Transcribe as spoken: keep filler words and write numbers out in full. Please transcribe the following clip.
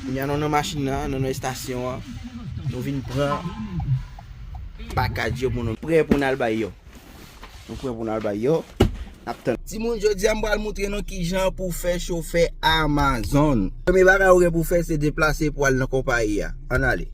Kounye a nou nan machin nan, nou nan estasyon an. Nou vin pran pakaj yo pou nou. Prè pou n al bay yo. Nou prè pou n al bay yo. N ap tann. Timoun, jodi a m pral montre nou kijan pou fè chofè Amazon. Premye bagay ou gen pou fè se deplase pou al nan konpayi a. Ann ale.